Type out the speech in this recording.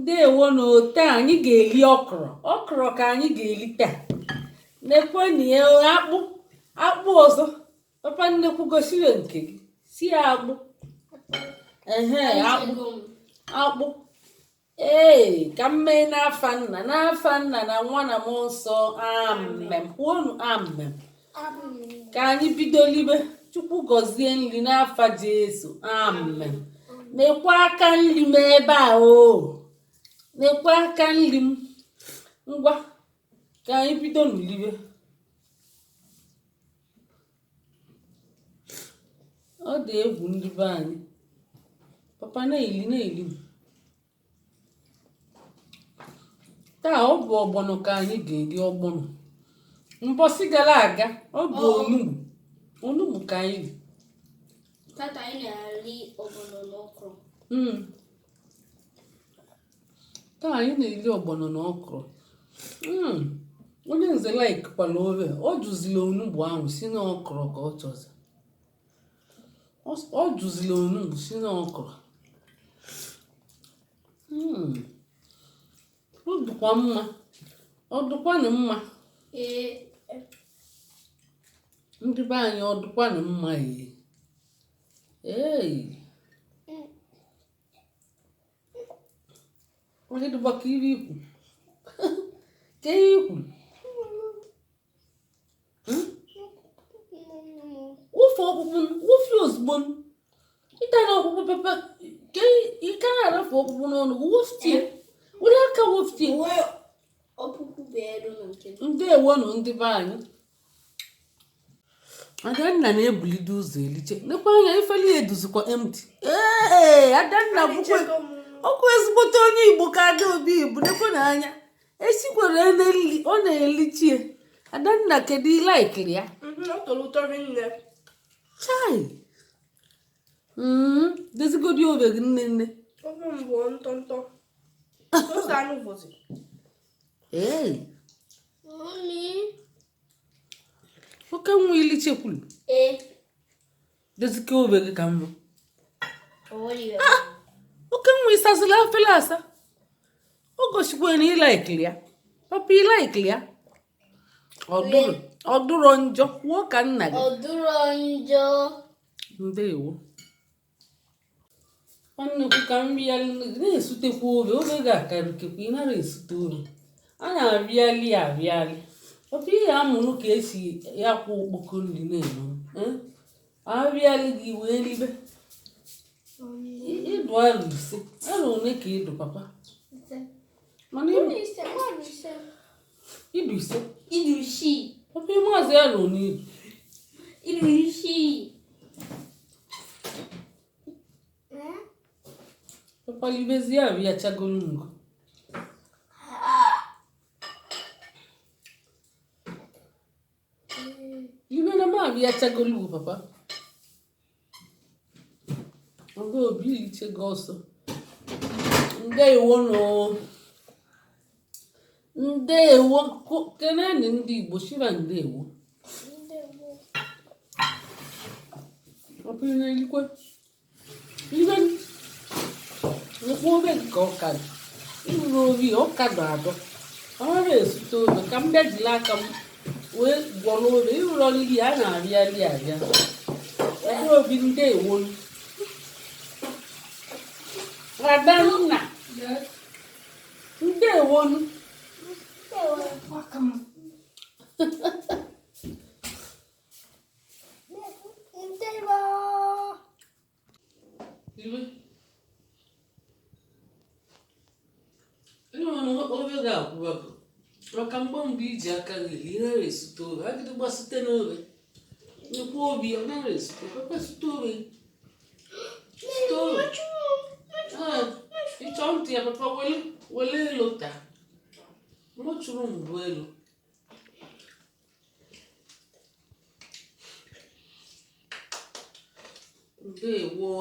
Ndewonụ. Taa anyị ga-eli okro. Okro ka anyị ga-eli taa. Nekwenụ ya, akpụ akpụ ọzọ. Papa nnekwu, gosiri nke gị si ya akpụ. Ehe, akpụ akpụ. Ee, ka m mee n'afa nna, n'afa nna na nwa na mmụọ nsọ, amen. Kwuonu amen. Ka anyị bido libe. Chukwu gọzie nri n'afa Jesu, amen. Nekwa aka nri m ebe a o, nekwa aka nri m. Ngwa, ka anyị bido n'libe. Ọ dị egwu, ndị be anyị. Papa na-eli, na-eli. Taa ọ bụ ọgbọnọ ka anyị ga-eri, ọgbọnọ. Mbọsị gara aga ọ bụ onugbu, onugbu ka anyị ri. Tata anyị na-eri ọgbọnọ na okro. Taa anyị na-eri ọgbọnọ na okro. Onye nze likekwala ofe, ọ jụziri onugbu ahụ, si na okro ka ọ chọzi. Ọ jụziri onugbu, si na okro. Ọ dịkwa mma, ọ dịkwanụ mma. Ee. Ndị be anyị, ọ dịkwanụ mma. Ee ee, onye dịkwa ka ihe ikwu, ka ihe ikwu. Wụfu ọkpụkpụ, wụfie ozugbo. Ịta na ọkpụkpụ, papa, ka ị ka na-arafu ọkpụkpụ n'ọnụ. Wụfutie, were aka wụfutie. Ọkpụkpụ bụ elu na nke. Ndewonụ, ndị be anyị. Adanna na-ebulide ụzọ eliche. Nekwa anya, efeli ya eduzikwa empty. Ee, Adanna bụkwa ọkụ ezigbote onye Igbo ka Adaobi bụ. Nekwa na anya esikwara ene nri, ọ na-elichie. Adanna, kedu ị likeiri ya? Ọ tọrọ ụtọ rinne. Chai. Dezigodi obe gị, nne nne. Ofe m bụ ntọ ntọ. Ose anụ bụzi. Ee. Mummy. Oke nwa, ilichekwulu? Ee. Dezike obe gị ka mma. Owori. Oke nwa, ịsazila afele asa. O gosikwa na ị likeiri ya. Papa, ị likeiri ya? Ọ dụrọ njọ? Kwuo ka nna gị. Ọ dụrọ njọ. Ndewo. Nnukwu ka m bịa na-esutekwa obe. Obe ga-akarịkekwa. Ị nara esute obe, a na-abịali abịali. Papa, ihe amụrụ ka esi ya kwụ okpoko nri na-eme. Abịali gị wee ribe. Ịdụ arọ 5, arọ one ka ịdụ, papa? Mana ịdụ 5. Ịdụ 6. Papa, maazị, arọ one ịdụ? Ịdụ 6. Papa, libezie, abịachagolu ngo. Libe na m abịachagolu ngo, papa. Obi ilichego ọsọ. Ndewo nụ, ndewo. Kenenị ndị Igbo, shiva ndewo. Papa, ị na-elikwe? Libe nkwa obe nke ọka dị. Ịhụrụ obi ọka dọ adọ, ọ mara esute obe. Ka m bịa jiri aka m wee gwọrọ obe. Ịhụrụ ọlili a na-arịali arịa. Ebe obi, ndewo. Adanna, ndewonu. Aka m. Ndewo. Iwe. Ịhụrụ obe ga-akwụbakọ maka mgbe mbụ iji aka gị eri, ị nara esute obe. Agịdịgba sute n'obe. Nnukwu obi, ọ nara esute. Papa, sute obe, sute obe. Ee, ịchọ ntị ya, papa, wele wele elu taa. Mushroom bụ elu. Ndewo.